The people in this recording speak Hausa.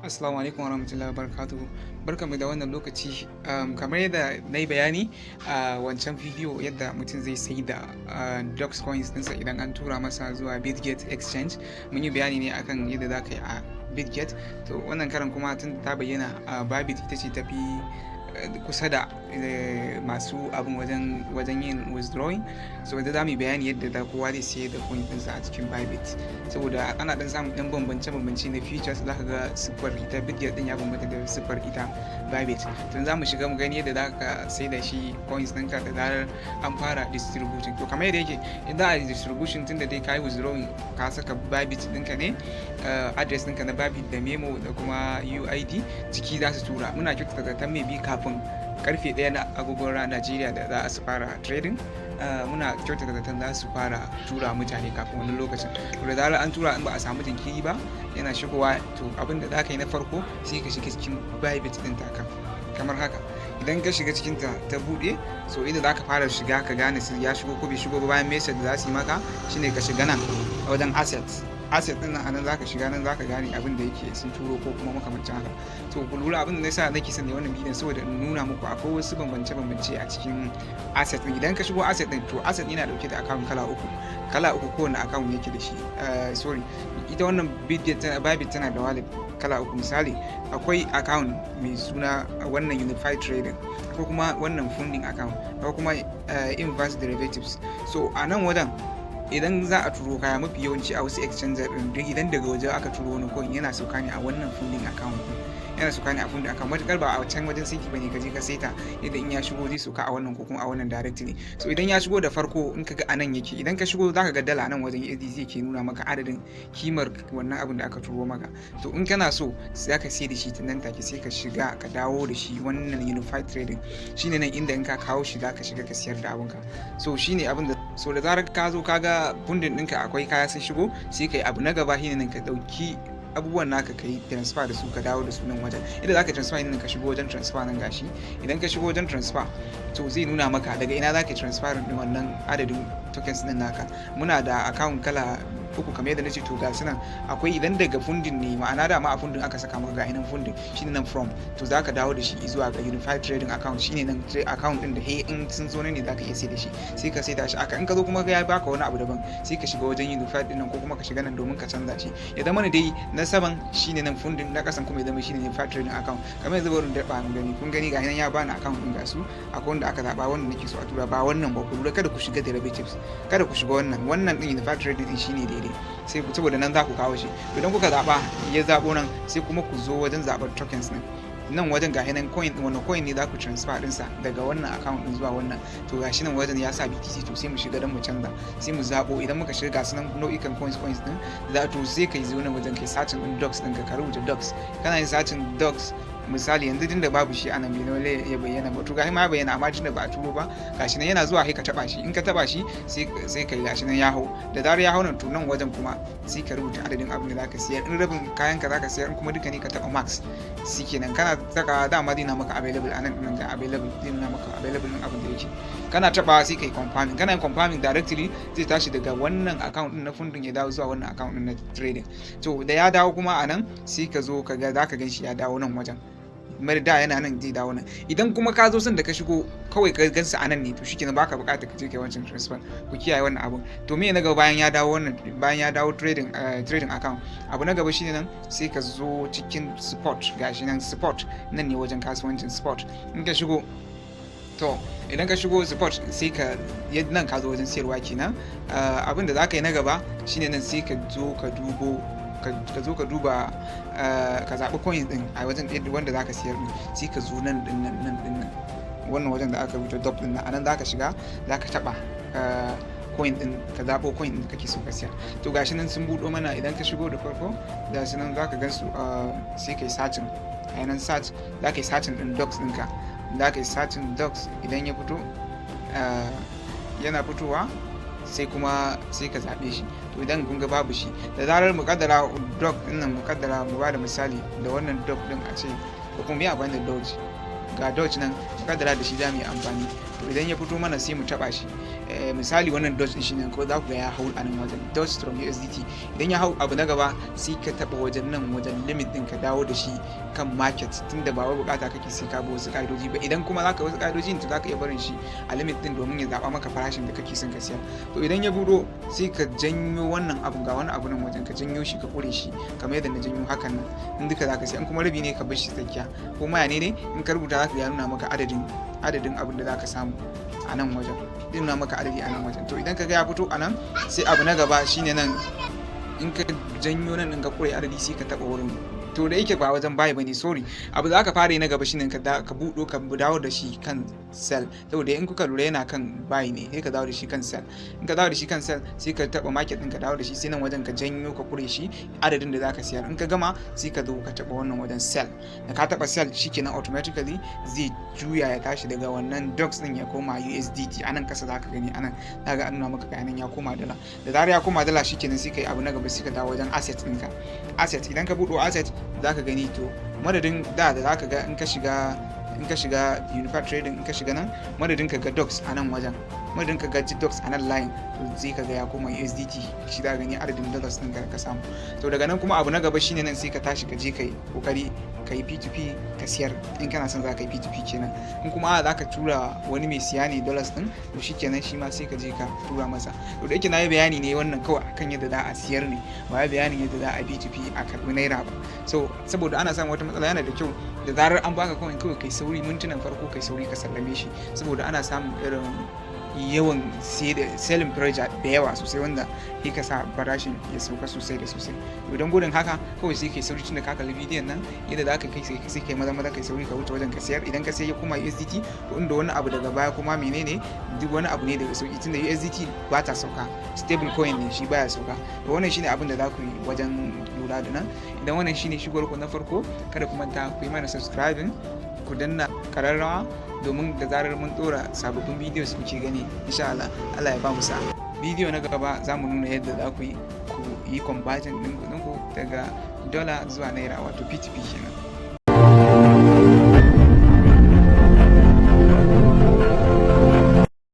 Assalamu alaikum warahmatullahi wabarakatuh. Barkanmu da wannan lokaci. Kamar yadda na yi bayani a wancan bidiyo, yadda mutum zai sai da Dogs coins ɗinsa idan an tura masa zuwa Bitget Exchange. Mun yi bayani ne akan yadda za ka yi a Bitget. To, wannan karan kuma tun ta bayyana a Bybit ita ce tafi kusa da masu abin wajen yin withdrawing. So da za mu yi bayani yadda da kowa zai sayar da coin ɗinsa a cikin Bybit. Saboda ana ɗan samun ɗan bambance-bambance na features, za ka ga siffar ita Bitget ɗin ya bambanta da siffar ita Bybit. To, za mu shiga mu gani yadda za ka sai da shi coins ɗinka da zarar an fara distributing. To, kamar yadda yake, idan za a yi distribution, tun da dai ka yi withdrawing, ka saka Bybit ɗinka ne, address ɗinka na Bybit da memo da kuma UID ciki, za su tura. Muna kyautata zaton maybe kafin karfe 1 na agogon Najeriya da za su fara trading, muna kyautata zaton za su fara tura mutane kafin wani lokacin. To, da zarar an tura, in ba a samu jinkiri ba, yana shigowa. To, abin da za ka yi na farko, sai ka shiga cikin Bybit ɗin taka kamar haka. Idan ka shiga cikin ta, ta buɗe. So idan za ka fara shiga ka gane su ya shigo ko bai shigo ba, bayan message da za su yi maka, shine ka shiga nan wajen asset. Asset din nan, anan zaka shiga, nan zaka gane abin da yake sun turo ko kuma makamancin haka. To, ku lura, abin da yasa nake son wannan bidiyon, saboda in nuna muku akwai wasu bambance bambance a cikin asset din. Idan ka shigo asset din, to asset yana dauke da account kala uku, kala uku kowane account yake da shi. Sorry, ita wannan Bitget, Bybit tana da wallet kala uku. Misali, akwai account mai suna wannan Unified Trading, ko kuma wannan funding account, ko kuma inverse derivatives. So a nan wajen, idan za a turo kaya, mafi yawanci a wasu exchanger din, idan daga waje aka turo wani coin, yana sauka ne a wannan funding account din, yana sauka ne a funding account, matukar ba a can wajen saiti bane ka je ka saita yadda in ya shigo zai sauka a wannan ko kuma a wannan directly. So idan ya shigo da farko, in ka ga anan yake, idan ka shigo zaka ga dala nan wajen USDC ke nuna maka adadin kimar wannan abin da aka turo maka. To, in kana so za ka sai da shi nan take, sai ka shiga ka dawo da shi wannan Unified Trading. Shine nan inda in ka kawo shi zaka shiga ka siyar da abinka. So shine abin da, so da zarar ka zo ka ga funding ɗinka akwai kaya sun shigo, sai kai abu na gaba, shine nan ka ɗauki abubuwan naka ka yi transfer da su, ka dawo da su nan wajen. Idan zaka transfer nan, ka shigo wajen transfer nan, gashi. Idan ka shigo wajen transfer, to zai nuna maka daga ina zaka transfer din wannan adadin tokens din naka. Muna da account kala uku kamar yadda nace. To, ga su nan. Akwai idan daga funding ne, ma'ana dama a funding aka saka maka, ga nan funding shine nan from. To, zaka dawo da shi zuwa ga Unified Trading account, shine nan account din da he in sun zo ne zaka iya sai da shi, sai ka sai da shi aka. In ka zo kuma ya baka wani abu daban, sai ka shiga wajen Unified din nan, ko kuma ka shiga nan domin ka canza shi ya zama ne dai na saman shine nan funding, na kasan kuma ya zama shine Unified Trading account. Kamar yanzu, bari da mu gani. Kun gani, ga nan ya bani account din, ga su. Akwai wanda aka zaba, wanda nake so a tura, ba wannan ba. Ku lura, kada ku shiga derivatives, kada ku shiga wannan. Wannan din Unified Trading din shine daidai, sai saboda nan za ku kawo shi. Idan kuka zaba, ya zabo nan, sai kuma ku zo wajen zabar tokens din nan wajen. Ga nan coin din, wannan coin ne za ku transfer dinsa daga wannan account din zuwa wannan. To, gashi nan wajen ya sa BTC. To, sai mu shiga don mu canza, sai mu zabo. Idan muka shiga, ga su nan nau'ikan coins din za. To, sai kai zo nan wajen kai searching din Dogs din, ka rubuta Dogs. Kana yin searching Dogs, misali yanzu tunda babu shi anan, bai dole ya bayyana ba. To, gashi ma ya bayyana, amma tunda ba a turo ba, gashi nan yana zuwa, sai ka taba shi. In ka taba shi, sai kai, gashi nan ya hau. Da zarar ya hau nan, to nan wajen kuma sai ka rubuta adadin abin da zaka siyar. In rabin kayan ka zaka siyar, in kuma duka ne, ka taba max. Shikenan, kana saka, dama zai na maka available anan din, ga available, zai nuna maka available din abin da yake. Kana taba, sai kai confirming. Kana yin confirming, directly zai tashi daga wannan account din na funding ya dawo zuwa wannan account din na trading. To, da ya dawo kuma anan, sai ka zo ka ga, zaka gan shi ya dawo nan wajen. Mai da yana nan, zai dawo nan. Idan kuma ka zo son da ka shigo kawai ka gansa a nan ne, to shikenan, baka bukatar ka je kai wancan transfer. Ku kiyaye wannan abun. To, me na gaba bayan ya dawo wannan, bayan ya dawo trading account? Abu na gaba shine nan, sai ka zo cikin spot. Gashi nan spot, nan ne wajen kasuwancin spot. In ka shigo, to idan ka shigo spot, sai ka nan ka zo wajen siyarwa kenan. Abin da za ka yi na gaba shine nan, sai ka zo ka dubo, ka zo ka duba, ka zaɓi coin din a wajen wanda za ka siyar din. Sai ka zo nan din nan, nan din nan, wannan wajen da aka rubuta dot din nan, anan za ka shiga, za ka taɓa coin din, ka zaɓo coin din kake so ka siya. To, gashi nan sun buɗo mana. Idan ka shigo da farko, da su nan za ka gan su. Sai ka yi searching a yanan search, za ka yi searching din Dogs ɗinka, za ka yi searching Dogs. Idan ya fito, yana fitowa, sai kuma sai ka zaɓe shi. To, idan kun ga babu shi, da zarar mu kaddara dog din nan, mu kaddara, mu bada misali da wannan dog din a ce, ko kuma mu yi amfani da Doge, ga Doge nan, mu kaddara da shi za mu yi amfani. To, idan ya fito mana, sai mu taba shi. Misali wannan Doge din shine ko za ku ga ya hau a nan wajen Doge from USDT. Idan ya hau, abu na gaba sai ka taba wajen nan, wajen limit din, ka dawo da shi kan market, tunda ba wai bukata kake sai ka bi wasu ka'idoji ba. Idan kuma zaka wasu ka'idoji, to zaka iya barin shi a limit din domin ya zaba maka farashin da kake son ka siyar. To idan ya budo, sai ka janyo wannan abu, ga wani abu nan wajen, ka janyo shi ka kure shi kamar yadda na janyo hakan nan. In duka zaka siya, in kuma rabi ne, ka bar shi tsakiya, ko ma ne in ka rubuta, zaka ya nuna maka adadin abin da zaka samu a nan wajen, zai nuna maka adadi a nan wajen. To idan ka ga ya fito a nan, sai abu na gaba shine nan, in ka janyo nan din ka kure adadi, sai ka taba wurin. To da yake ba wajen buy bane, sorry, abu da aka fara yi na gaba shine ka buɗo ka dawo da shi kan sell, saboda in kuka lura yana kan buy ne. Sai ka dawo da shi kan sell. In ka dawo da shi kan sell, sai ka taba market din, ka dawo da shi, sai nan wajen ka janyo ka kure shi adadin da zaka siyar. In ka gama, sai ka zo ka taba wannan wajen sell. Da ka taba sell, shikenan, automatically zai juya ya tashi daga wannan Dogs din ya koma USDT. Anan kasa zaka gani, anan zaka ga an nuna maka bayanan ya koma dala. Da zarar ya koma dala, shikenan, sai kai abu na gaba, sai ka dawo wajen asset ɗinka. Asset, idan ka buɗo asset, zaka gani, to madadin da zaka ga in ka shiga Unified Trading, in ka shiga nan, madadin ka ga Dogs a nan wajen, madadin ka ga Dogs a nan line, to zai ka ga ya koma USDT. Shi za gani adadin dollars din da ka samu. To daga nan kuma abu na gaba shine nan, sai ka tashi ka je kai kokari ka yi P2P ka siyar, in kana son za ka yi P2P kenan. In kuma za ka tura wani mai siya ne dollars din, to shikenan, shi ma sai ka je ka tura masa. To da yake na yi bayani ne wannan kawai akan yadda za a siyar ne, ba ya bayanin yadda za a P2P a karbi naira ba. So saboda ana samun wata matsala, yana da kyau da zarar an baka kawai kawai kai sauri, mintunan farko kai sauri ka sallame shi, saboda ana samun irin yawan selling pressure da yawa sosai, wanda ya ka sa farashin ya sauka sosai da sosai. Idan gudun haka, kawai sai kai sauri, tunda ka kalli bidiyon nan yadda za ka kai, sai kai maza maza kai sauri ka wuce wajen ka siyar. Idan ka sai ya koma USDT, to inda wani abu daga baya kuma menene, duk wani abu ne daga sauki, tunda USDT ba ta sauka, stable coin ne shi, baya sauka. To wannan shine abin da za ku yi wajen lura da nan. Idan wannan shine shigowar ku na farko, kada ku manta ku yi mana subscribing, ku danna kararrawa, domin da zarar mun dora sababbin videos kuke gani, insha Allah. Allah ya ba mu sa'a. Bidiyo na gaba za mu nuna yadda za ku yi conversion ɗin kuɗin ku daga dollar zuwa naira, wato P2P kenan.